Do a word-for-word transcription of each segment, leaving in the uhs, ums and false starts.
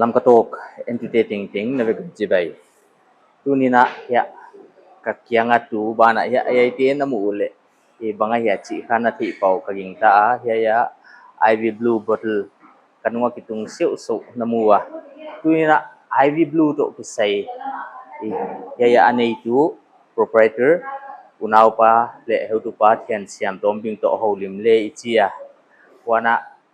Lamka Talk entute tengteng na vek chibai. Tuni'n hiai ka kiang a tu banah hiai, hiaite na mu uleh, i bang ahia chih kha na theih pah uh ka gingta a, hiai a Ivy Blue bottle ka nung a kitung siuhsiuh na mu ua. Tuni'n Ivy Blue toh kisai, i, hiai a neitu, proprietor, unaupa leh heutupa Thiansiam Tombing toh houlim le i chi a. Huan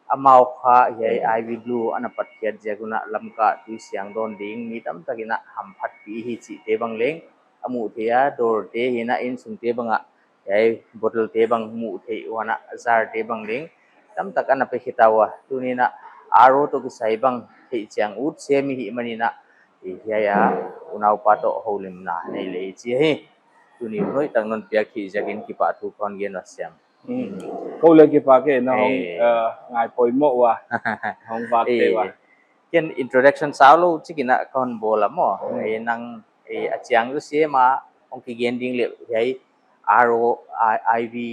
amau kha hiai Ivy Blue ana patkhiat ziak un Lamka tui siang dawn ding mi tamtak in hamphatpih hi chihte bang leng a muh theih a, dawrte hi'n, insungte bang ah hiai bottle te bang muh theih ua, jar te bang leng tamtak ana pe khita ua. Tuni'n R O toh kisai bang theih chiang ut sem i hih manin, i, hiai a unaupa toh houlimna nei le i chi hi. Tuni hun hoihtak non piak hi ziakin kipahthu kon gen ua Siam. Hmm. Kou leng kipak e, na hong, eh, ngai poimoh ua. Hong vak te ua. Ken introduction sau lou chik in kon bawl a maw. Hmm. Eh, nang, eh, a chiang zaw sem a hong kigen ding leh hiai R O, I-, Ivy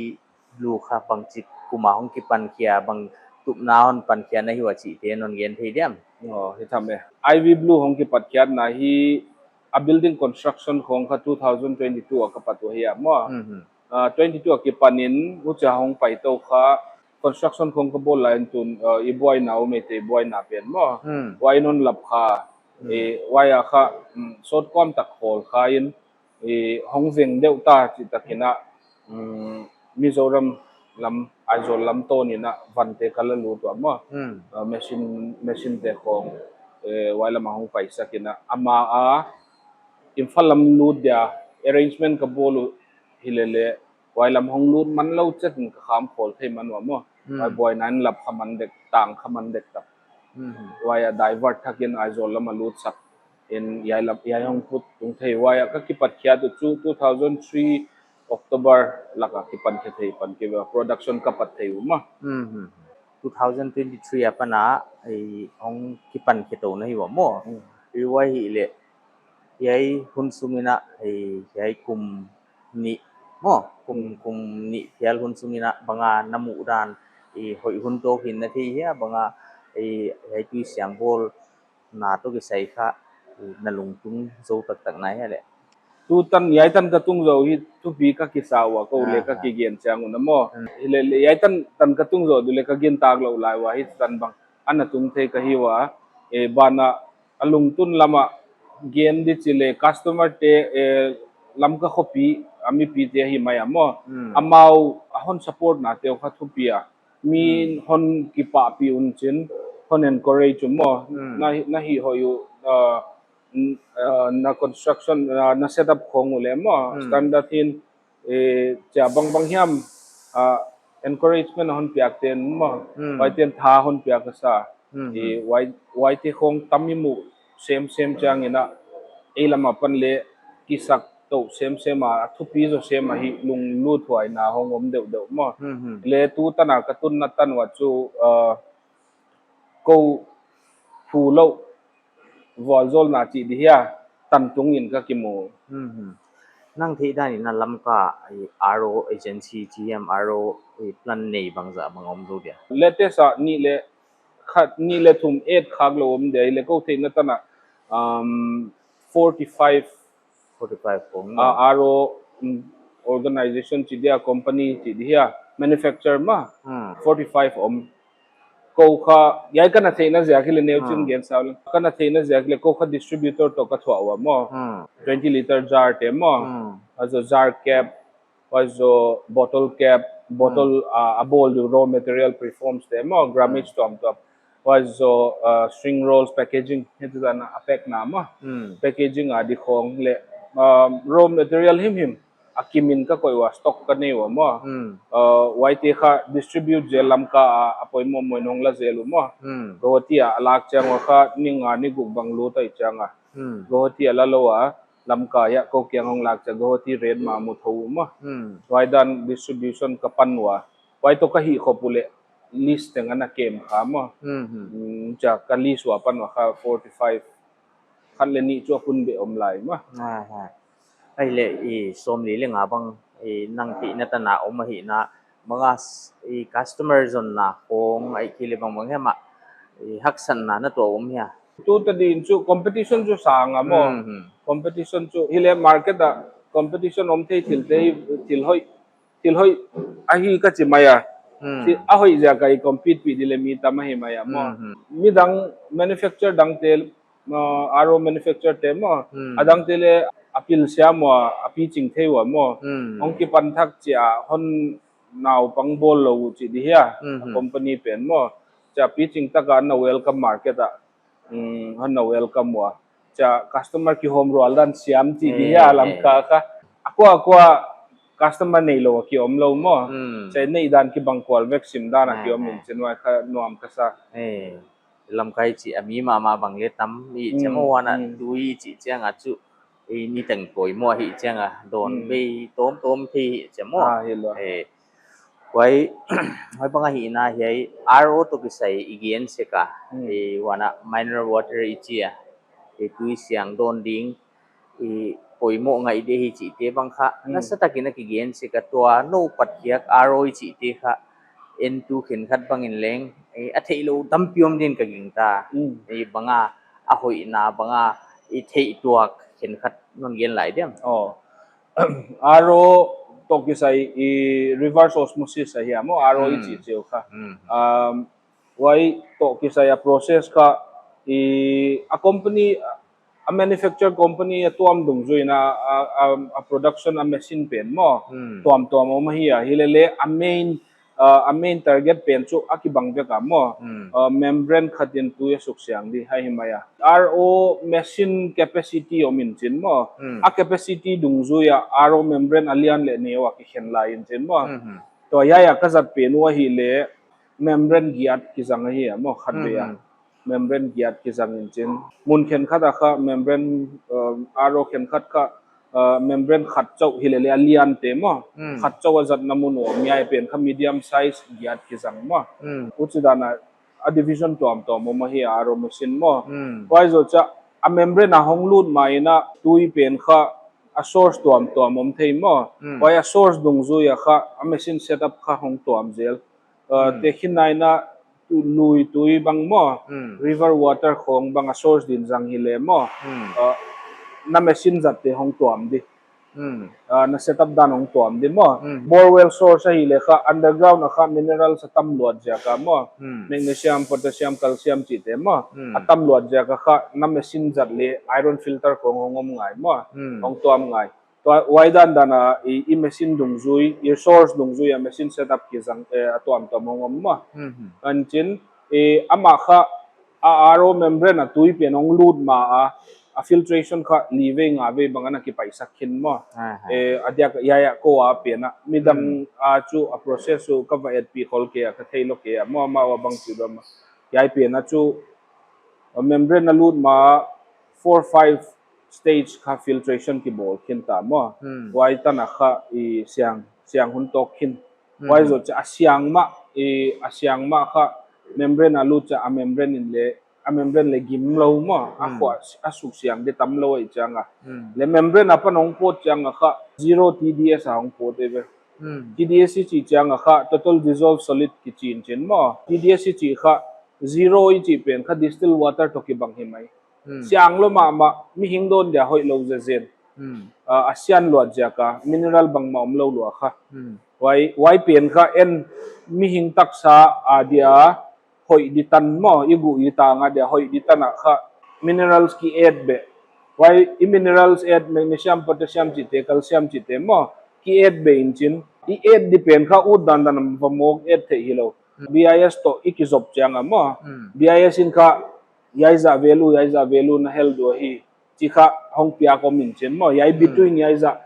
Blue kha bangchik kum a hong kipankhia, bang tupna hon pankhia na hi ua chihte non gen thei diam? Oh, hi tham e. Ivy Blue hong kipatkhiatna hi a building construction khong kha two thousand twenty-two a ka pat uh ahi a maw. Mhm. Ah, twenty-two a kipan in, huchia hong pai tou kha, construction khong ka bawl lai in tun, ah, i buaina uh, Meitei buaina pen maw. Hmm. Huai in hon lap kha, hmm, eh, huai a kha, mm, sawt kuam tak hawl kha in, eh, hong veng deuh ta chih tak in, mm, Mizoram lam, Aizawl lam tawn in vante ka la lut ua maw. Hmm. Ah, machine, machine te khong, eh, huai lam a hong paisak in, ama a, Imphal lam lut dia arrangement ka bawl uh hilele, huai lam hong lut man lou chet in ka kham khawl thei man ua maw. Hmm. Huai buaina in lap kha man dek, tang kha man dek tak. Hmm. Huai a divert thak in Aizawl lam a lut sak in hiai lam, hiai hong put tung thei. Huai a ka kipatkhiat uh chu two thousand three October lak a kipankhia thei pan ki production ka pat thei uh maw. Hmm. Two thousand twenty-three apan a, i, hong kipankhia tou na hi ua maw. Hmm. I, huai hileh, hiai hun sung in, eh, hiai kum nih maw, kum, kum nih phial hun sung in bang a na muh dan, eh, hoih hun tawk hi'n na thei hia, bang a, eh, hiai tui siang bawlna toh kisai kha, eh, na lungtung zou taktak na hia leh? Tutan, hiai tan ka tung zou hi thupi ka kisa ua, kou leng ka kigen chiang un maw. Hmm. Hilele, hiai tan, tan ka tung zou di leng ka gintak lou lai ua, hi tan bang ana tung thei ka hi ua, eh, banah a lungtun lam a gen di chih leh customer te, eh, Lamka khopi a mipite ahi mai a maw. Hmm. Amau a hon support na te uh kha thupi a. Mi hon kipahpih un chin, hon encourage uh maw. Hmm. Na, na hih hoih uh, ah, n-, ah, na construction, ah, na setup khong uh leh maw. Hmm. Standard hi'n, eh, chia bangbang hiam, ah, encouragement a hon piak ten maw, hmm, huaite'n tha hon piak a sa. Hmm. Eh, huai, huaite khong tam i muh semsem chiang in, ei lam apan leng kisak tou semsem a, a thupi zaw sem a hi lungluthuaina hong om deuhdeuh maw. Hmm. Leh tutan a ka tunna tan ua chu, ah, kou phu lou vualzawlna chih di hia, tan tung in ka kimu. Hmm. Nang theih dan in Lamka, eh, R O agency chih hiam, R O, eh, plant nei bangzah bang om zou dia? Latest a nih leh khat, nih leh thum et khak lou om dia, hileh kou theihna tan a, um, forty-five Forty-five om. Ah, R O, mm, organization chih dia, company chih di hia, manufacturer maw. Hmm. Forty-five om. Kou kha, hiai ka na theihna ziak hileh neu chin gen sau leng. Ka na theihna ziak hileh kou kha distributor toh ka thuah ua maw. Hmm. Twenty liter jar te maw. Hmm. Huai zoh jar cap, huai zoh bottle cap, bottle, ah, a bawl di uh raw material preforms te maw, grammage tuamtuam. Huai zoh, ah, shrink rolls packaging, hiai tutan a pack na maw. Hmm. Packaging a di khong leh, ah, raw material himhim a kim in ka koih ua, stock ka nei ua maw. Hmm. Ah, huaite kha distribute zel Lamka a, a poimoh maw in hong la zel uh maw. Hmm. Guwahati a lak chiang ua kha ni nga ni guk bang lut ahih chiang a. Hmm. Guwahati a la lou a, Lamka ah kou kiang hong lak chiang Guwahati rate mah mu thou uh maw. Hmm. Huai dan distribution ka pan ua. Huai toh ka hih khop uleh list teng ana kem kha maw. Hmm, hmm. Hmm, chia ka list ua pan ua kha forty-five Khat leh nih chu a hun beh om lai mah. Ahi. Ahihleh i sawmli leh nga bang i nang pihna tan a om ahihna bang a, i customer zonna khong ahihkeileh bangbang hiam ah i haksatna na tuah om hia? Tuta din chu competition chu sang a maw. Hmm, hmm. Competition chu hileh market ah competition om thei thil te hi thil hoih, thil hoih ahi ka chi mai a. Hmm. Thil a hoih ziak a i compete pih di leh mi tam ahi mai a maw. Hmm, hmm. Midang manufacturer dangte, uh, R O manufacturer te maw. Hmm. A dangte leh a pil siam ua, a piching thei ua maw. Hmm. Hong kipan thak chia hon naupang bawl lou uh chih di hia. Hmm, hmm. Company pen maw. Chia piching taka na welcome market ah. Hmm, hon na welcome ua. Chia customer kihawm rual dan siam chih di hia. Eh, Lamka eh. Kha. A kua a kua customer neilou a ki om lou maw. Hmm. Chia neih dan kibang kual vek, sim dan a ki om in chin huai kha nuam ka sa. Eh. Lamka i chih a mi mahmah bang leh tam i chia maw, huan a tui i chih chiang a chu i niteng poimoh ahih chiang a dawn bei tawmtawm thei hi chia maw. Ah, hi lou. Eh, huai, huai bang ahihna hiai R O toh kisai i gen sek a, eh, huan a mineral water i chi a, eh, tui siang dawn ding, i poimoh ngai di hi chihte bang kha, hmm, nasatakin a kigen sek a, tua nou pat khiak R O i chihte kha, en tu khenkhat bangin leng, eh, a theihlouh tampi om din ka gingta. Hmm. Eh, bang a, a hoihna bang a, i theih tuak khenkhat non gen lai diam? Oh. R O toh kisai i reverse osmosis ahi a maw, R O i chih chiu kha. Hmm. Um, huai toh kisai a process kha, i, a company, a manufacture company a tuam dungzui in a, a, a, a production a machine pen maw. Hmm. Tuamtuam om ahi a, hilele a main, uh, a main target pen chu a kibang vek a maw. Hmm. Uh, membrane khat in tui a suksiang di ahi mai a. R O machine capacity om in chin maw. Hmm. A capacity dungzui a R O membrane a lian leh neu a kikhen lai in chin maw. Hmm, hmm. Tua hiai a ka zat pen uh ahihleh membrane giat kizang ahi a maw, khat vei a. Hmm, hmm. Membrane giat kizang in chin. Mun khenkhat a kha membrane, um, R O khenkhat kha, uh, membrane khat chauh hilele a lian te maw. Hmm. Khat chauh a zatna mun uh om, hiai pen kha medium size giat kizang maw. Hmm. Huchidan a, a division tuamtuam om ahi a R O machine maw. Hmm. Huai zoh chia a membrane a hong lut ma in a tui pen kha a source tuamtuam om thei maw. Hmm. Huai a source dungzui a kha a machine setup kha hong tuam zel. Uh, hmm. Tehkhinna in a tu-, lui tui bang maw, hmm, river water khong bang a source din zang hileh maw, hmm, uh, na machine zatte hong tuam di. Hmm. Uh, na setup dan hong tuam di maw. Hmm. Borewell source ahihleh kha underground a kha minerals a tam luat ziak a maw. Hmm. Magnesium, potassium, calcium chihte maw. Hmm. A tam luat ziak a kha na machine zat leh iron filter khong hong om ngai maw. Hmm. Hong tuam ngai. Tua huai dandan a i, i machine dungzui, i source dungzui a machine setup kizang, eh, a tuamtuam hong om maw. Mhm. Huchiin, eh, amah kha a R O membrane a tui pen hong lut ma a, a filtration kha li vei nga vei bang ana kipaisak khin maw. Aha. Eh, a diak hiai a ko a pen a. Midang, hmm, a chu a process uh ka va etpih khol kei a, ka theilou kei a maw, amau a bang chi dam a. Hiai pen a chu, a membrane a lut ma a four five stage kha filtration kibawl khin ta maw. Hmm. Huai tan a kha i siang, siang hun tawk khin. Hmm. Huai zoh chia a siang mah, i a siang mah kha membrane a lut chia a membrane in leh, a membrane leh gim lou maw. A, hmm, khua a suksiang di tam lou ahih chiang a. Hmm. Leh membrane apan hong pawt chiang a kha zero T D S a hong pawt eive. Hmm. T D S i chih chiang a kha total dissolved solid kichi in chin maw. T D S i chih kha zero i chih pen kha distilled water toh kibang hi mai. Hmm. Siang lou mahmah, mihing dawn dia hoih lou zezen. Hmm. Ah, a sian luat ziak a, mineral bangmah om lou lua kha. Hmm. Huai, huai pen kha en mihing taksa a dia hoih di tan maw, i guh i tang a dia hoih di tan a kha minerals ki add beh. Huai i minerals add magnesium, potassium chihte, calcium chihte maw, ki add beh in chin. I add di pen kha ut dandan a va mawk add theih hilou. Hmm. B I S toh i kizop chiang a maw. Hmm. B I S in kha hiai zah value, hiai zah value na hel di ahi chih kha hong piak om in chin maw. Hiai, hmm, between hiai zah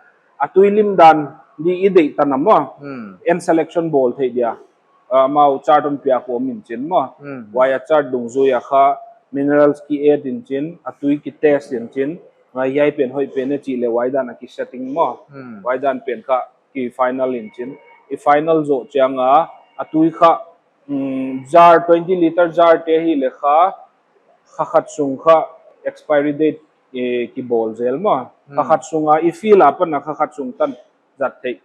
a tui lim dan di i deih tan a maw. Hmm. En selection bawl theih dia. Ah, amau chart hong piak om in chin maw. Hmm. Huai a chart dungzui a kha minerals ki add in chin, a tui ki test in chin. Huai hiai pen hoih pen e chih leh huai dan a ki setting maw. Hmm. Huai dan pen kha ki final in chin. I final zoh chiang a, a tui kha, mm, jar, twenty liter jar te hileh kha, kha khat sung kha expiry date eh, kibawl zel maw. Hmm. Kha khat sunga i field apan a kha khat sung tan zat theih.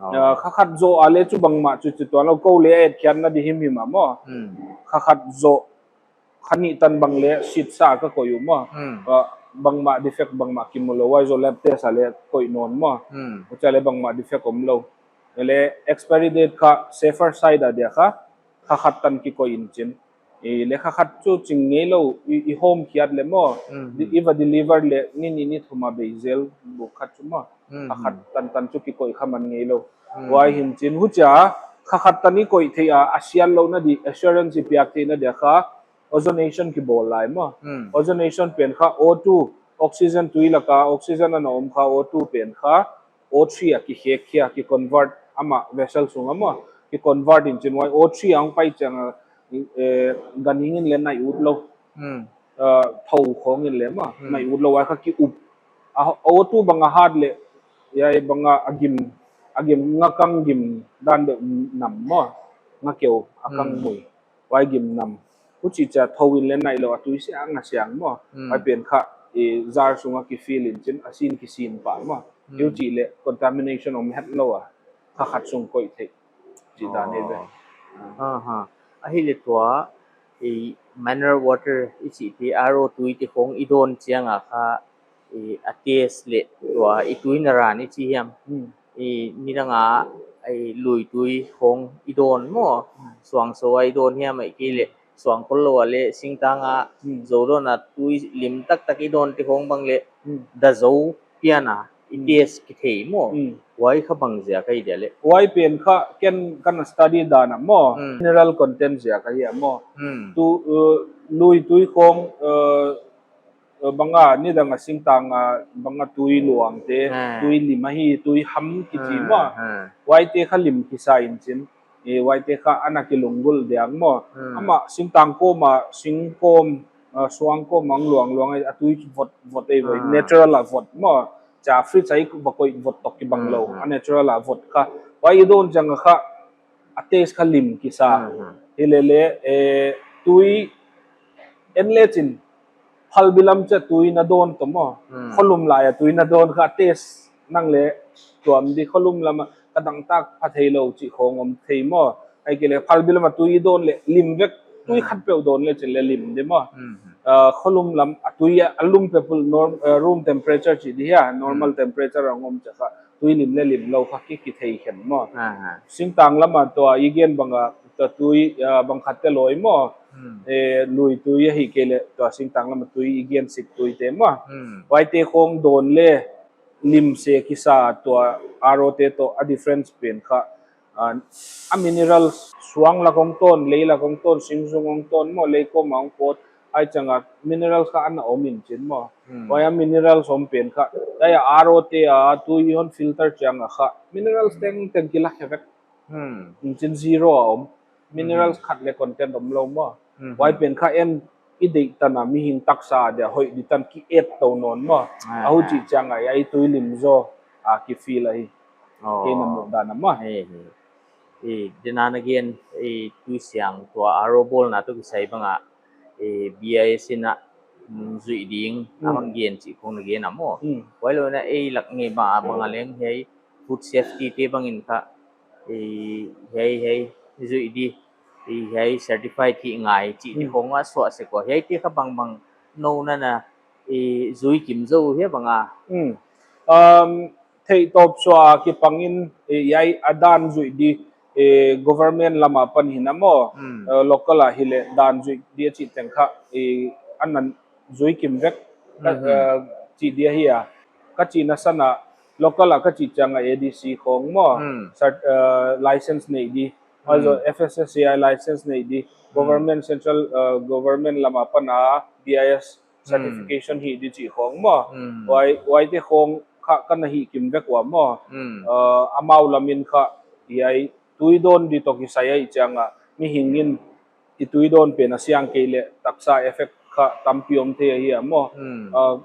Oh. Ah, kha khat zoh a leh chu bangmah chu chi tuan lou, kou leh a et khiatna di himhim a maw. Hmm. Kha khat zoh, kha nih tan bang leh sitsa ka koih uh maw. Hmm. Ah, bangmah defect bangmah kimu lou, huai zoh lab test a leh koih nawn maw. Hmm. Huchia leh bangmah defect omlou. Leh expiry date kha safer side a dia kha, kha khat tan kikoih in chin. I leh kha khat chu ching ngeilou, i, i hawm khiat leh maw. Mhm. Di, i va deliver leh ni nih ni thum a bei zel buk khat chu maw. Mhm. Kha khat tan tan chu kikoih kha man ngeilou. Mhm. Huai hi'n chin huchia, kha khat tan i koih theih a, a sial louhna di, assurance i piak theihna dia kha, ozonation kibawl lai maw. Mhm. Ozonation pen kha O two, oxygen tui laka, oxygen ana om kha, O two pen kha, O three a kikhek khia, kiconvert, amah vessel sung a maw, kiconvert in chin huai O three a hong pai chiang a, eh, ganhing in leh naih utlou. Hmm. Ah, thou khawng in leh maw, hmm, naih utlou, huai kha ki-up. A, O two bang a hat leh, hiai bang a, a gim, a gim nga kang gim dan deuh nam maw, nga keu a kang, hmm, mui. Huai gim nam. Huchi chia thou in leh naih lou a tui siang a siang maw. Hmm. Huai pen kha, eh, jar sunga kifill in chin, a sin kisin pah maw. Hmm. Huchi leh contamination om hetlou a, kha khat sung koih theih. Chi dan hi ve. Oh. Aha. Ahihleh tua, eh, mineral water i chihte, R O tui te khawng i dawn chiang a kha, i, a test leh tua i tui naran i chi hiam. Hmm. I, nidang a, i, lui tui khawng i dawn maw. Hmm. Suangso a i dawn hiam ahihkeileh suangkol lou a leh singtang a, hmm, zou dawn a tui lim taktak i dawn te khawng bang leh, hmm, da zou pian a i, hmm, test kithei maw. Hmm. Huai kha bang ziak ahi dia leh. Huai pen kha ken ka na study dan a maw. Hmm. Mineral content ziak ahi a maw. Hmm. Tu, uh, lui tui khawng, uh, eh, bang a, nidang a singtang a, bang a tui luang te, ah, tui lim ahi, tui ham kichi, ah, maw. Ah. Huaite kha lim kisa in chin. Eh, huaite kha ana kilunggulh diak maw. Hmm. Amah singtang kawm a, sing kawm, ah, suang kawm a hong luang luang a, a tui vot, vot ei vot, ah, natural a vot maw. Cha fridge a i va koih vot toh kibang lou. Hmm, hmm. A natural a vot kha. Huai i dawn chiang a kha, a taste kha lim kisa. Hmm, hmm. Hilele, eh, tui en lechin, phalbi lam chia tui na dawn toh maw. Hmm. Kholum lai a tui na dawn kha taste nang leh tuam di, kholum lam a ka dangtak pha theilou chih khawng om thei maw. Ahihkeileh phalbi lam a tui dawn leh lim vek, tui, hmm, khat peuh dawn lechin leh lim di maw. Hmm, hmm. Ah, kholum lam a tui a, a lum peuh pul norm, ah, room temperature chih di hia, normal, hmm, temperature a hong om chia kha. Tui lim leh lim lou kha ki, kithei khen maw. Aha. Singtang lam a tua i gen bang a, tua tui, ah, bang khat te lawi maw. Hmm. Eh, lui tui ahihkeileh tua singtang lam a tui i gen sik tui te maw. Hmm. Huaite khawng dawn leh lim se kisa tua R O te toh a difference pen kha. Ah, a minerals suang lak hong tawn, lei lak hong tawn, sing sung hong tawn maw, lei kawm a hong pawt, huai chiang a minerals kha ana om in chin maw. Hmm. Huai a minerals om pen kha, huai a R O te a tui hon filter chiang a kha, minerals tengteng kila khe vek. Hmm. In chin zero a om. Minerals, hmm, khat leh content omlou maw. Hmm. Huai pen kha en i deih tan a mihing taksa dia hoih di tan ki et tou nawn maw. Ah, a huchi, ah, chiang a, i tui lim zaw a kifill ahi. Oh. Kei na muh dan a maw. Hei, hei. Eh, tena na gen, eh, tui siang tua R O bawlna toh kisai bang a, eh, B I S in a, mm, zuih ding, mm, a hon gen chih khawng na gen a maw. Mm. Huai lou in a ei lak ngeibang a bang a leng hiai food safety te bang in kha, eh, hiai, hiai, zuih di, eh, hiai certified hi ngai chih te, mm, khawng a suah sek ua. Hiaite kha bangbang nou na na, eh, zui kim zou hia bang a. Mm. Um, theihtawp suah a kipang in, eh, hiai a dan zuih di, eh, government lam apan hi na maw, hmm, eh, local a hileh dan zuih di a chih teng kha, eh, ana zui kim vek, ka, mhm, eh, chih di ahi a. Ka chihna san a, local a ka chih chiang a A D C khawng maw, hmm, cert-, eh, license nei di, hmm, also F S S A I license nei di, hmm, government, central, eh, government lam apan a B I S, hmm, certification hi di chih khawng maw. Hmm. Huai, huaite khawng kha ka na hih kim vek ua maw. Hmm. Eh, amau lam in kha hiai tui dawn di toh kisai ahih chiang a mihing in i tui dawn pen a siang kei leh taksa effect kha tampi om thei ahi a maw. Hmm. Eh,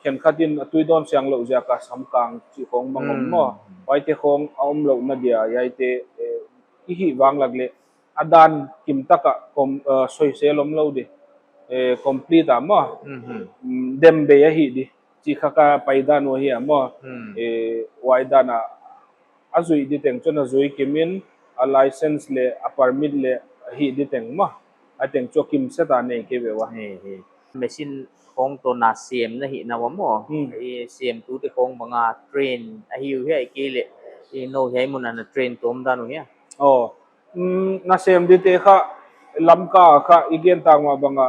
khenkhat in a tui dawn siang lou ziak a samkang chih khawng bang om maw. Hmm. Huaite khawng a om louhna dia hiaite, eh, i hih vang lak leh a dan kim tak a kom, eh, soisel omlou di. eh, complete a maw. Mhm. Mm, dem bei ahi di. Chih kha ka paidan uh ahi a maw. Hmm. Eh, huai dan a, a zui di teng chu a zui kimin, a license leh, a permit leh, ahi di teng maw. A teng chu a kim set a nei kei ve ua. He, he. Machine khong toh na sem na hihna ua maw. Hmm. Eh, semtute khong bang a train ahi uh hia ahihkeileh, eh, nou hiai mun a na train tuam dan uh hia? Oh. Mm, na sem dite kha, Lamka kha, i gen tang ua bang a,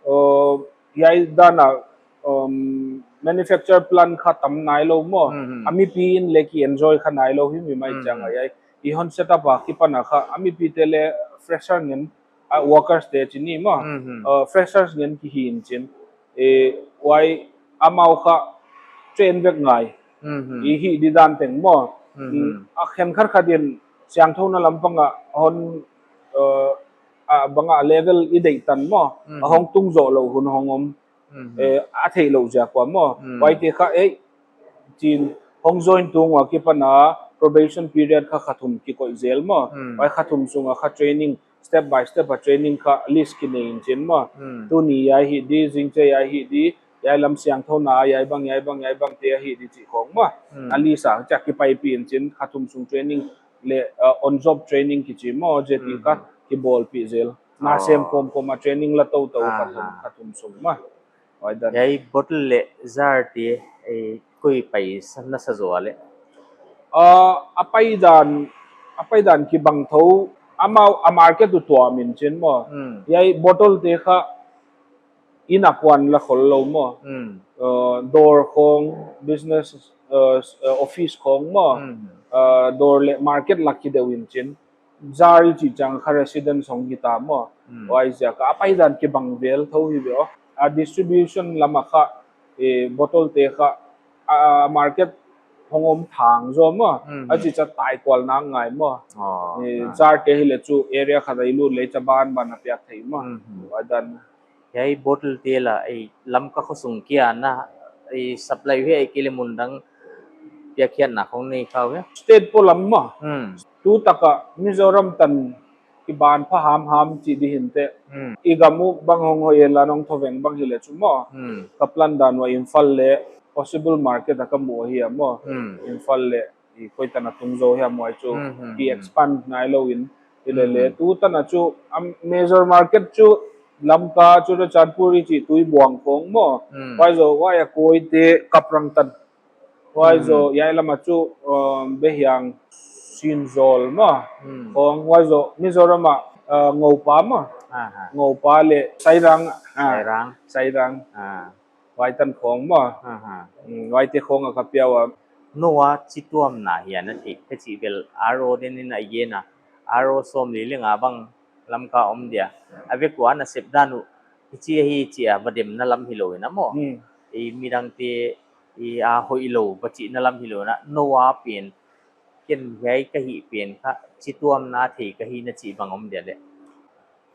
uh, hiai dan a, um, manufacture plant kha tam nailou maw. Mhm. A mipi in leh ki enjoy kha nailou hi mi mai Mhm. chang a hiai. I hon set up a kipan a kha, a mipite leh fresher ngen, a workers te chi ni maw. Mhm. Uh, freshers ngen ki hi in chin. Eh, huai amau kha train vek ngai. Mhm. I hih di dan teng maw. Mhm. Mm, a khenkhat khat in siangthouna lampang a hon, uh, a bang a level i deih tan maw. Mhm. A hong tung zoh lou hun hong om. Mhm. Eh, a theih louh ziak ua maw. Mm. Huaite kha, eh, chin hong join tung ua kipan a probation period kha kha thum kikoih zel maw. Mm. Huai kha thum sung a kha training, step by step a training kha list kinei in chin maw. Mm. Tuni hiai hi di, zingchiang hiai hi di, hiai lam siangthouna, hiai bang, hiai bang, hiai bang te ahi di chih khong maw. Mm. A list a chia kipaipih in chin kha thum sung training leh, uh, on job training kichi maw, chih te kha Mhm. kibawl pih zel. Na Oh. sem kawmkawm a training la toutou kha thum, Aha. kha thum sung maw. Huai dan. Hiai bottle leh jar te, eh, koi paisa na sa zaw a leh? Ah, a paidan, a paidan kibang thou, amau a market uh tuam in chin maw. Hmm. Hiai bottle te kha inn a puan la khol lou maw. Hmm. Ah, dawr khong, business, ah, s-, ah, office khong maw. Hmm. Ah, dawr leh market la kideuh in chin. Jar i chih chiang kha residence hong hita maw. Hmm. Huaiziak a paidan kibang vel thou hi ve aw. A distribution lam a kha, eh, bottle te kha, a market hong om thang zaw maw. Hmm. A chih chiang tai kual nak ngai maw. Oh, Eh, ah. jar te hi leh chu area khat a i lut leh chia banban a piak thei maw. Hmm. Huai dan. Hiai bottle te la, eh, Lamka khosung kia na, eh, supply uh hia ahihkeileh mun dang piakkhiatna khong nei kha uh hia? State polam maw. Hmm. Tu tak a Mizoram tan kiban pha hamham chih di hinteh. Hmm. I gam uh bang hong hoih e la nong thoveng bang hi leh chu maw. Hmm. Ka plan dan ua Imphal leh possible market a ka mu ahi a maw. Hmm. Imphal leh i koi tan a tung zaw hiam huai chu Hmm, hmm, ki hmm. expand nailou in. I leh leh Hmm. tu tan a chu, am, major market chu Lamka, Churachandpur i chih Tuibuang khong maw. Hmm. Huai zaw, huai a koi te Kaprang tan. Huai Hmm. zaw, hiai lam a chu, um, Behiang, Sinzawl maw. Hmm. Khong huai zaw, Mizoram a, uh, Ngoupa maw. Aha. Ngoupa leh Sairang, ah, Sairang. Sairang. Ah. Huai tan khong maw. Aha. Hmm, huaite khong a ka pia ua. Nou a chituamna hia na theih, ka chih bel R O den in a i gen a. R O sawmli leh nga bang Lamka om dia. A vek ua na sep dan uh, hichi ahi chi a va demna lam hilou in a maw. Hmm. I midangte, i a hoihlou va chihna lam hilou in a. Nou a pen, ken hiai ka hih pen kha, chituamna thei ka hi na chih bang om dia leh?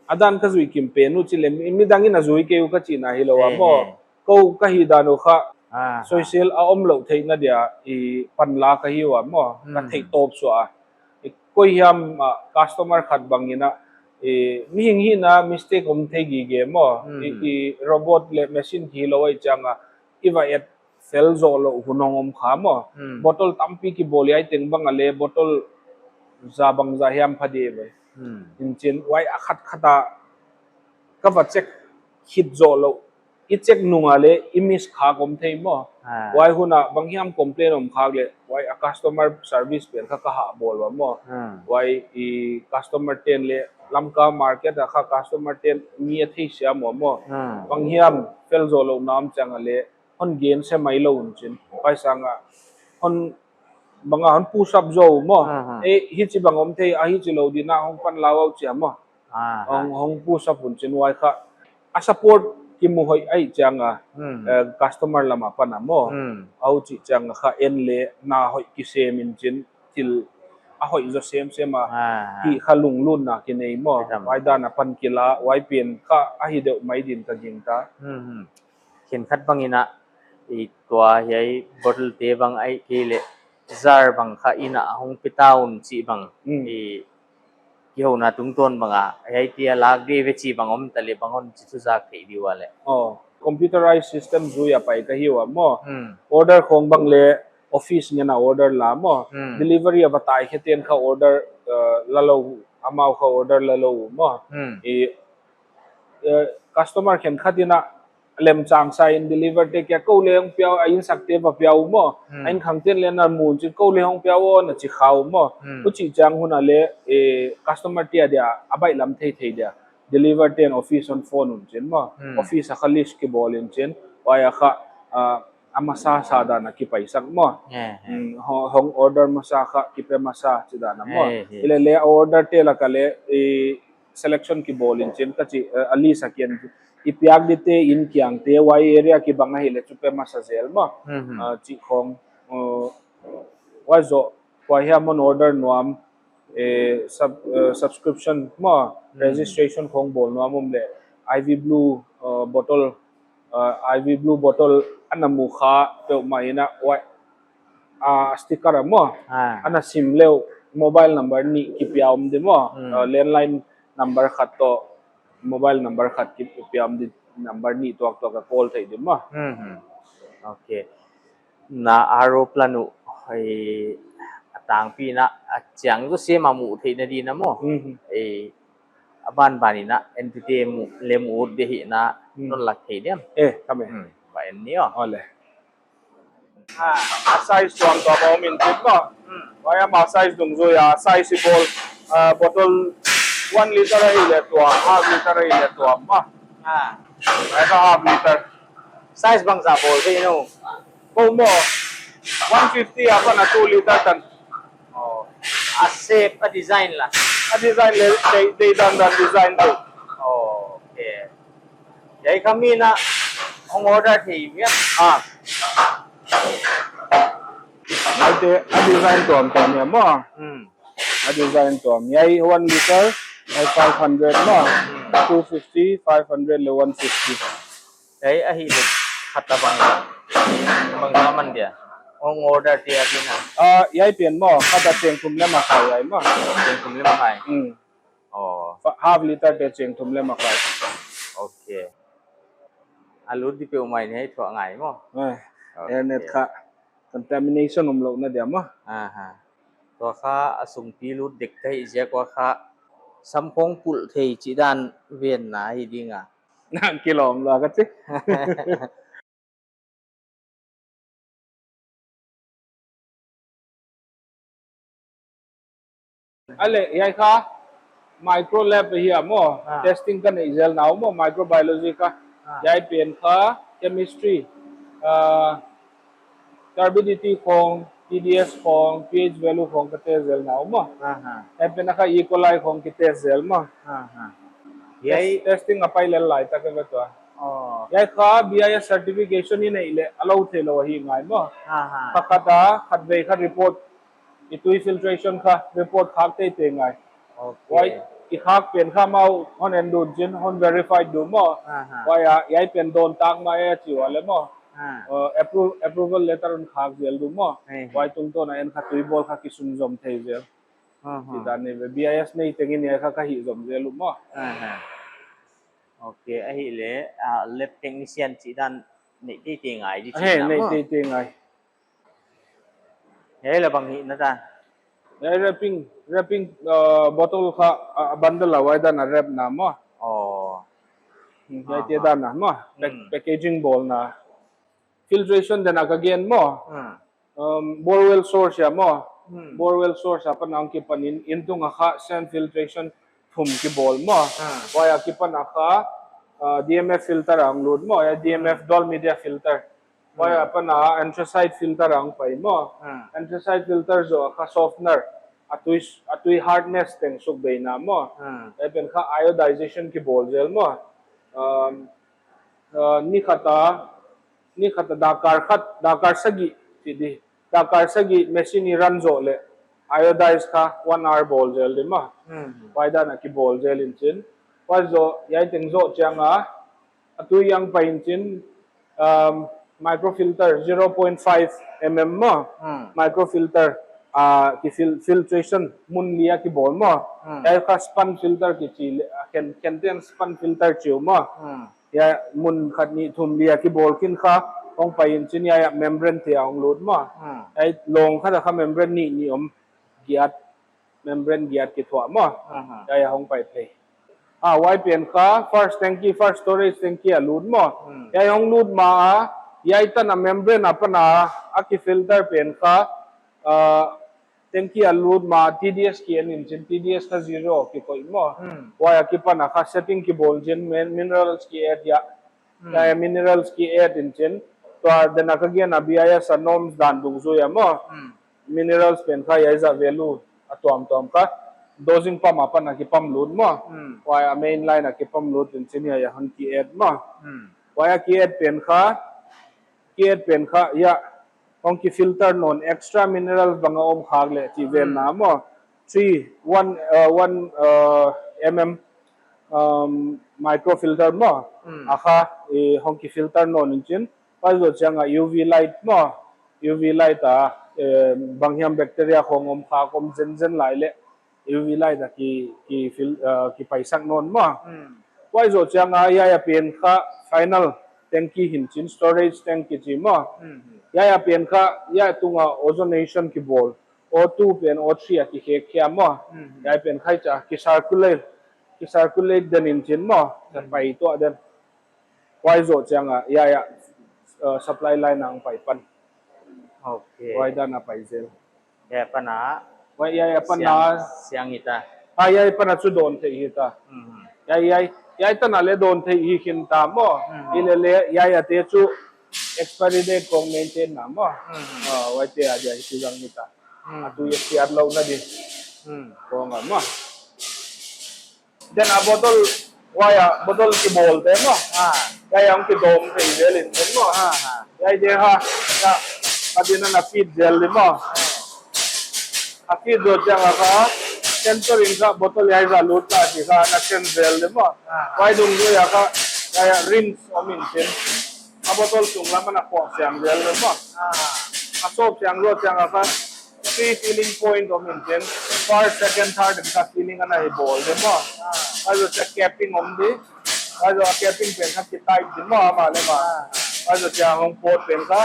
A dan ka zui kim pen uh chih leh, mi, midang in a zui kei uh ka chihna hilou a He, maw. he. Kou ka hih dan uh kha, Ah, soisel a omlouh theihna dia, i panla ka hi ua maw. Ka Hmm. theih tawp suah a. I koi hiam, ah, customer khat bang in a, i mihing hihna mistake om thei gige maw. Hmm. I, i robot leh machine hilou ahih chiang a, i va et fel zoh louh hun hong om kha maw. Hmm. Bottle tampi kibawl hiai teng bang a leh bottle za bangzah hiam pha di ve. Hmm. In chin huai a khat khat a ka va check khit zoh louh. I check nung a leh i miss khak om thei maw. Ah. Huai hun a bang hiam complain om khak leh huai a customer service pen kha ka hah bawl ua maw. Hmm. Huai i customer ten leh Lamka market a kha customer ten mi a theisiam ua maw. Hmm. Bang hiam fel zoh louh na om chiang a leh hon gen se mai lou un chin. Huai sang a hon bang a hon push up zaw maw. Aha. Eh, hichi bang om thei, a hichi lou di na hong panla uh chia maw. Aha. Hong, hong push up un chin huai kha. A support kimu hoih ahih chiang a, Hmm. eh, customer lam a pan a maw. Hmm. Huchi chiang a kha en leh na hoih kisem in chin thil a hoih zaw semsem a. Aha. Hih kha lunglutna kinei maw. Hitam. Huai dan a pan kila, huai pen kha ahi deuh mai din ka gingta. Hmm, hmm. Khenkhat bang in a, i tua hiai bottle te bang ahihkeileh jar bang kha inn a hong pe ta un chih bang. Mm. I kihouna tungtawn bang a, hiai te a lak di ve chih bang om ta leh bang hon chi thuzak theih di ua leh. Oh, computerized system zui a pai ka hi ua maw. Hmm. Order khong bang leh office ngen a order la maw. Hmm. Delivery a va tai khe ten kha order, uh, la lou, amau kha order la lou maw. Hmm. I, uh, customer khenkhat in a lemchang sa in deliver te kia kou leh hong pia ua, a insak te va pia ua maw. Hmm. A inkhang ten leh na mun chin kou leh hong pia ua na chi kha ua maw. Hmm. Huchi chiang hun a leh, eh, customer te a dia, a baihlam theithei dia. Deliver ten office hon phone un chin maw. Hmm. Office a kha list kibawl in chin. Huai a kha, ah, a masa sa dan a kipaisak maw. Eh, eh. Hmm, ho-, hong order masa kha kipe masa chi dan a maw. Eh, eh. Hilele order te lak a leh, eh, selection kibawl in chin ka chi, eh, a list a kian i piak di te in kiang te huai area kibang ahihleh chu pe masa zel maw. Mhm. Ah, chi khong, uh, huai zoh, huai hiam hon order nuam, eh, sub-, eh, subscription maw, Hmm. registration khong bawl nuam om leh, I V Blue, uh, bottle, uh, I V Blue bottle ana mu kha peuhmah in a, huai, ah, sticker a maw. Ah. Ana sim leh mobile number nih kipia om di maw. Hmm. Uh, landline number khat toh mobile number khat kipia om di, number nih tuaktuak a call theih di maw. Mhm. Okay. Na R O plant uh, eh, a tangpi na, a chiang zaw sem a muh theihna di na maw. Mhm. Eh, a banban in a, entute mu, lem ut di hi na, Hmm. non lak thei diam. Eh, kame. Hmm. Ba en ni aw. Ole. Ah, a size tuamtuam om in chin maw. Hmm. Huai a ma size dungzui a, size i bawl, ah, bottle one liter ahihleh tuam, half liter ahihleh tuam maw. Ah. Huai kha half liter. Size bangzah bawl thei nou? Kou maw, one fifty apan a two liter tan. Oh. A shape, a design la? A design leh, dei, dei dandan design leh. Oh, okay. Hiai kha mi na hong order thei mi a? Ah. Hiaite a design tuamtuam hia maw. Hmm. A design tuam. Hiai one liter, hiai five hundred maw. Hmm. Two fifty, five hundred leh one fifty. Hiai ahihleh khat a bang, bangzah man dia? Hong order te a di na. Ah, hiai pen maw, khat a cheng thum leh makai hiai maw. Cheng thum leh makai. Hmm. Oh. Fa-, half liter te cheng thum leh makai. Okay. A lut di peuhmah in hiai thuah ngai maw. Eh, okay. Airnet kha contamination om louhna dia maw. Aha. Tua kha a sungpi lut dek ka hih ziak ua kha sam khong pulh thei chih dan venna hi ding a. Nang kilawm lua ka chi. Ale, hiai kha micro lab hi a maw, Ah. testing ka neih zel na uh maw, microbiology kha. Ah. Hiai pen kha chemistry, ah, turbidity khong, T D S khong, P H value khong ka test zel na uh maw. Aha. Hiai pen a kha E. coli khong ki test zel maw. Aha. Test-, Hiai testing a pai lel lai tak ka tua. Oh. Hiai kha B I S certification i neih leh a lou theilou ahi ngai maw. Aha. Kha khat a, khatvei kha report, i tui filtration kha report khak teitei ngai. Okay. Huai, i khak pen kha amau hon en dun chin, hon verify dun maw. Aha. Huai a, hiai pen dawn tak mai a chi ua leh maw. Ah. Uh, appro-, approval letter hon khak zel dun maw. Hei, hei. Huai tungtawn a en kha tui bawl kha kisunzom thei zel. Aha. Chi dan nei ve, B I S nei tengin hiai kha ka hih zom zel uh maw. Aha. Okay, ahihleh, ah, lab technician chih dan neih teitei ngai di Hei, chih na nei maw. teitei ngai. Hiai leh bang hihna ta? Hiai wrapping, wrapping, uh, bottle kha, uh, bundle a huai dan a wrap na maw. Oh. Hmm, hiaite Aha. dan a maw. Pack-, Hmm. packaging bawlna. Filtration dan a ka gen maw. Hmm. Um, borewell source a maw. Hmm. Borewell source apan a hong kipan in, in tung a kha sand filtration thum kibawl maw. Hmm. Huai akipan a kha, uh, D M F filter a hong lut maw. Hiai D M F Hmm. dual media filter. Huai Hmm. apan a anthracite filter a hong pai maw. Hmm. Anthracite filter zoh a kha softener, a tui, a tui hardness teng sukbeina maw. Hmm. Hiai pen kha iodization kibawl zel maw. Um, uh, ni khat a, ni khat a dakar khat, dakar sagih chi di. Dakar sagih machine i run zoh leh iodize kha one hour bawl zel di maw. Hmm. Huai dan a kibawl zel in chin. Huai zoh, hiai teng zoh chiang a, a tui hong pai in chin, um, microfilter zero point five M M maw. Hmm. Microfilter. a, ki fil-, filtration mun li a kibawl maw. Hmm. Hiai kha sponge filter kichi le, a, khen, khen ten sponge filter chi uh maw. Hmm. Hiai mun khat nih thum li a kibawl khin kha hong pai in chin hiai a membrane te a hong lut maw. Hmm. Hiai lawng khat a kha membrane nih nih om, giat, membrane giat kithuah maw. Aha. Hiai a hong pai phei. A, huai pen kha first tanky, first storage tanky a lut maw. Hmm. Hiai hong lut ma a, hiai tan a membrane apan a, a ki filter pen kha, ah, tanky a lut ma T D S ki en in chin, T D S kha zero kikoih maw. Hmm. Huai akipan a kha setting kibawl chin, min-, minerals ki add a. Hmm. Hiai minerals ki add in chin. Tua dan a ka gen a B I S a norms dan dungzui a maw. Hmm. Minerals pen kha hiai zah value a tuamtuam kha dosing pump apan a ki pump lut maw. Hmm. Huai a main line a ki pump lut in chin hiai a hong ki add maw. Hmm. Huai a ki add pen kha, ki add pen kha, hiai a hong ki filter nawn extra minerals bang a om khak leh chih ven Hmm. na maw. Three, one, uh, one, uh, M M, um, microfilter maw. Hmm. A kha, eh, hong ki filter nawn in chin. Huai zoh chiang a U V light maw. U V light a, eh, bang hiam bacteria khong om khak om zenzen lai leh U V light a ki, ki fil-, uh, ki paisak nawn maw. Hmm. Huai zoh chiang a hiai a pen kha final tanky hi in chin, storage tank kichi maw. Hmm. Hiai a pen kha hiai tung a ozonation kibawl. O two pen O three a ki khek khia maw. Hmm. Hiai pen kha hiai cha ki circulate, ki circulate den in chin maw. Hmm. Pai tuah den. Huai zoh chiang a, hiai a, uh, supply line a hong pai pan. Okay. Huai dan a pai zel. Hiai apan a. Huai hiai apan a. Siang, siang hita. Ah, hiai apan a chu dawn theih hita. Mhm. Hiai, hiai, hiai tan a leh dawn theih hi khin ta maw. Mhm. Hilele, hiai a te chu expiry date khong maintain na maw. Mhm. Ah, huai te a dia hi chu zang hita. Mhm. A tui a siat lou na di. Mhm. Khong a maw. Then a bottle, huai a bottle kibawl te maw. Ah. Hiai a hong kidawm thei zel in zen maw. Ah, ah. Hiai te kha, kha, kha din a na fit zel di maw. Ah. A fit zoh chiang a kha, sensor in kha bottle hiai zah lut ta chih kha na sense zel di maw. Ah. Huai dungzui a kha, hiai a rinse om in chin. A bottle sung lam a na khuak siang zel di maw. Ah. A sawp siang zoh chiang a kha, three filling point om in chin, first, second, third in kha filling ana hi bawl di maw. Ah. Huai zoh chiang capping om di. Huai zoh a capping pen kha ki tight di maw, amah leh amah. Ah. Huai zoh chiang hong pawt pen kha.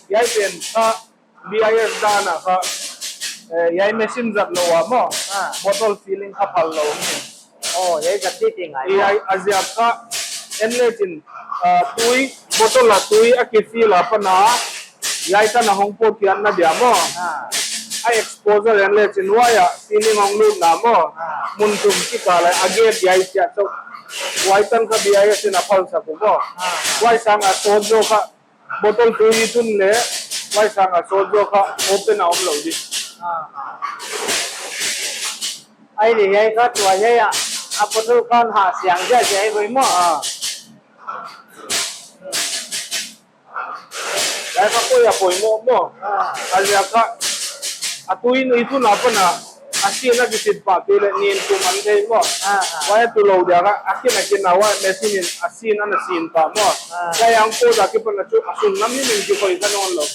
Hiai pen kha B I S dan a kha, eh, hiai machine zat lou a maw. Ah. Bottle filling kha phal lou ni. Oh, hiai zat titi ngai maw. Hiai a ziak kha en le chin, ah, tui, bottle a tui a ki fill apan a, hiai tan a hong pawt kian na dia maw. Ah. A exposure en le chin huai a filling hong lut na maw. Ah. Mun thum kikal a gate hiai chiat chauh. Huai tan kha B I S in a phal sak uh maw. Ah. Huai sang a sawt zoh kha bottle tui i tun leh, huai sang a sawt zoh kha open a om lou di. Ah. Ai le hiai kha tua hiai a, a bottle kha hah siang ziahziah hi maw. Ah. Hiai kha poi a poimoh maw. Ah. A ziak kha, a tui i tun apan a, a sin a kisit pah kei leh nin tu man thei maw. Ah, ah. Huai a tu lou dia kha, a kin a kin a huai machine in a sin ana sin pah maw. Ah. Hiai a hong pawt a kipan a chu, a sung lam ni min kikhoih kha nawn lou.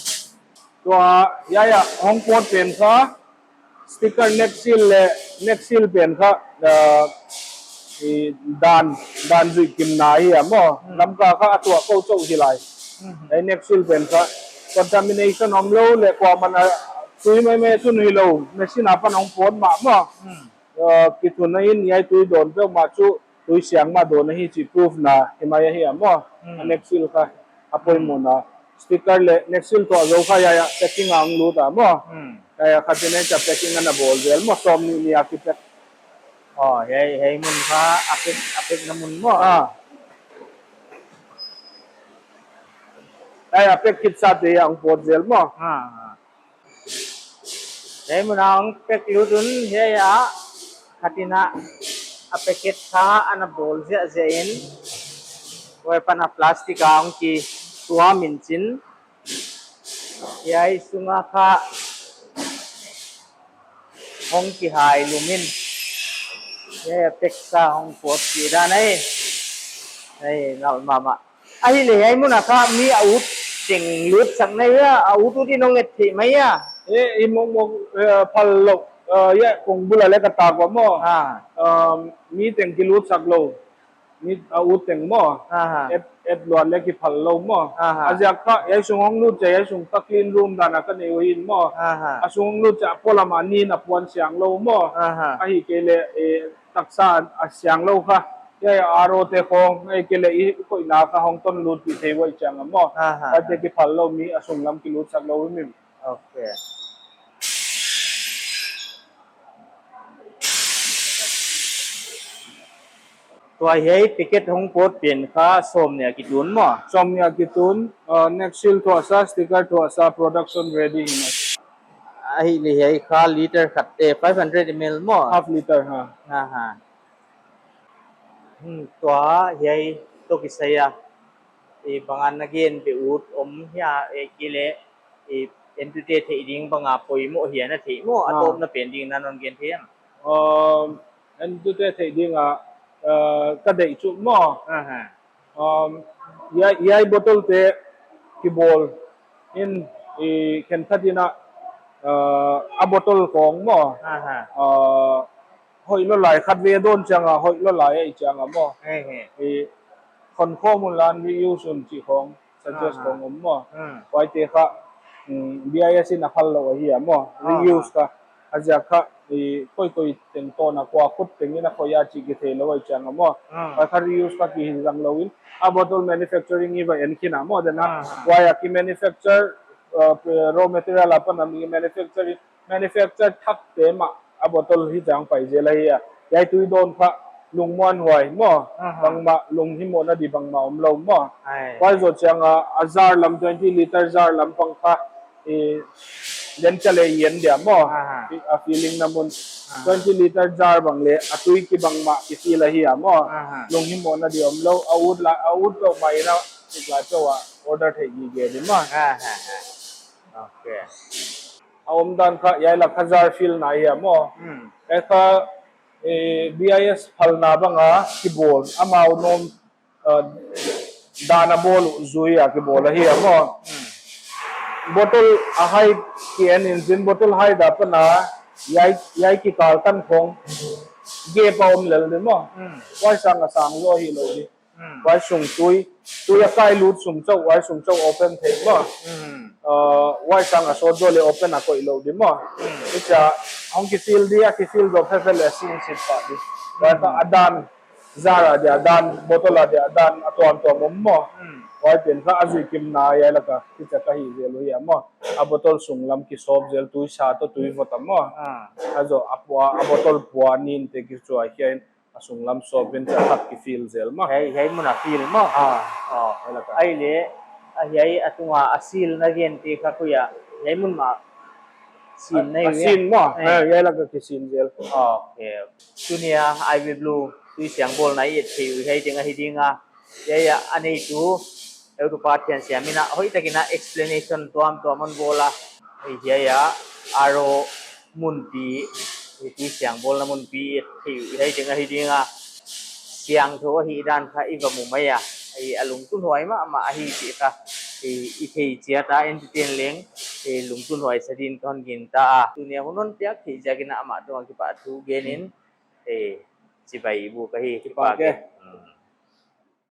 Tua, hiai a hong pawt pen kha, sticker neck seal leh, neck seal pen kha, ah, i dan, dan zuih kimna hi a maw. Hmm. Lamka kha a tuah kou chauh hi lai. Hmm. Hiai neck seal pen kha, contamination om lou leh kuaman a tui maimai tun hi lou, machine apan hong pawt mah maw. Hmm. Ah, kithuna in hiai tui dawn peuhmah chu tui siang mah dawn ahi chih proof na hi mai ahi a maw. Hmm. A neck seal kha a poimoh na. Sticker leh neck seal tuah zou kha hiai a packing a hong lut a maw. Hmm. Hiai a kha chin hiai cha packing ana bawl zel maw, sawmnih nih a ki pack. Oh, hiai, hiai mun kha a pack, a pack na mun maw. Ah. Hiai a pack kit sa te a hong pawt zel maw. Ah, ah. Hiai mun a hong pack lut un hiai a, khat in a, a packet kha ana bawl ziahziah in. Huai apan a plastic a hong kituam in chin. Hiai sung a kha hong kihai lum in. Hiai a pack sa hong pawt chih dan ahi. Ahi, ngal mahmah. Ahihleh hiai mun a kha mi a ut teng lut sak na hia, a ut ut in hong et theih mai a. Eh, i mokmok, eh, phal lou. Eh, ya, kong bul a le ka tak ua maw. Ah. Um, mi teng kilut sak lou. Mi a ut teng maw. Aha. Et, et luat le kiphal lou maw. Aha. A ziak kha, hiai sung hong lut chiang, hiai sung kha clean room dan a ka nei uhi maw. Aha. A sung hong lut chiang, polam a nin a puan siang lou maw. Aha. Ahihkeileh, eh, taksa a siang lou kha. Hiai R O te khong, ahihkeileh i koihna kha hong ton lut pi thei uai chiang a maw. Aha. Huaite kiphal lou mi, a sung lam kilut sak lou mi. Okay. Tua hiai packet hong pawt pen kha sawmnih a kitun maw? Sawmnih a kitun, uh, next seal thuah sa, sticker thuah sa, production ready hi mai. Ahihleh hiai kha liter khat, eh, five hundred M L maw? Half liter, ha. Aha. Hmm, tua hiai toh kisai a. Eh, bang a na gen beh ut om hia, eh, ahihkeileh, eh, entute theih ding bang a poimoh hia na theih maw, a Ah. tawpna pen ding na non gen thei hiam? Um, entute theih ding a, uh, ka deih chu maw. Aha. Um, hiai, hiai bottle te kibawl in, i khenkhat in a, uh, a bottle khong maw. Aha. Uh, hoih lou lai khat ve dawn chiang a, hoih lou lai ahih chiang a maw. He, he. I khonkhawm un la reuse un chih khong, suggest Aha. khong om maw. Hmm. Huaite kha, mm, B I S in a phal lou ahi a maw. Aha. Reuse kha, a ziak kha, i koikoi teng tawh na kua khut teng in a khoih a chih kithei lou ahih chiang a maw. Hmm. Huai kha reuse kha kihi zang lou in, a bottle manufacturing i va en khin a maw, then a, Aha. huai a ki manufacture, uh, raw material apan a mi manufacture, manufacture thak te mah a bottle hi chiang pai zel ahi a. Hiai tui dawn kha lungmuanhuai maw. Aha. Bangmah lunghimohna di bangmah om lou maw. Ai. Huai zoh chiang a, a jar lam, twenty liter jar lam pang kha, i, den cha le i en dia maw. Aha. I, a filling na mun. Aha. Twenty liter jar bang le, a tui kibang mah kifill ahi a maw. Aha. Lunghimohna di om lou, a ut la, a ut lou mai na, i la cho a order thei gige di maw. Aha. Okay. A omdan kha, hiai lak kha jar fill na ahi a maw. Hmm. Hiai kha, eh, B I S phalna bang a kibawl, amau nop, uh, dan a bawl uh zui a kibawl ahi a maw. Hmm. Bottle a hai ki en in chin, bottle hai da pan a, hiai, hiai kikal tan khong, gap a om lel di maw. Hmm. Huai sang a sang zaw hi lou di. Hmm. Huai sung tui, tui a kai lut sung chauh, huai sung chauh open thei maw. Hmm. Uh, huai sang a sawt zaw le open a koih lou di maw. Hmm. Huchia, hong kifill di a, kifill zaw phe phe le sin sit pah di. Huai kha Hmm. a dan, jar a dia dan, bottle a dia dan, a tuamtuam om maw. Hmm. Huai pen kha a zui kimna hiai lak a, huchia ka hi zel uhi a maw. A bottle sung lam kisawp zel, tui sa toh tui vot a maw. Ah. A zaw, a pua, a bottle pua nin te kichuai hiai in, a sung lam sawp in cha khat kifill zel maw. Hiai, hiai mun a fill maw. Ah. Oh. Hiai lak a. Ahihleh, a hiai a tung a, a seal na gen te kha koi a, hiai mun mah seal na A, a hi a. seal maw. Eh. Eh, hiai lak a kisin zel. Okay. Tuni a Highway Blue Tuisiang bawlna i et thei uh hiai teng ahi ding a. Hiai a, a neitu, Eutupa Thiansiam in a, hoihtak in a explanation tuamtuam hon bawl a. Hiai a, R O munpi, Tuisiang bawlna munpi i et thei uh hiai teng ahi ding a. Siangthou ahihdan kha i va mu mai a. I a lungtunhuai mahmah ahi chih kha. I, i thei chiat a entuten leng, i lungtunhuai sa din ka hon gingta a. Tuni a hun hon piak theih ziak in a amah tungah kipahthu gen in, eh, chibai i buk ahi, kipak e. Kipak e. Hmm.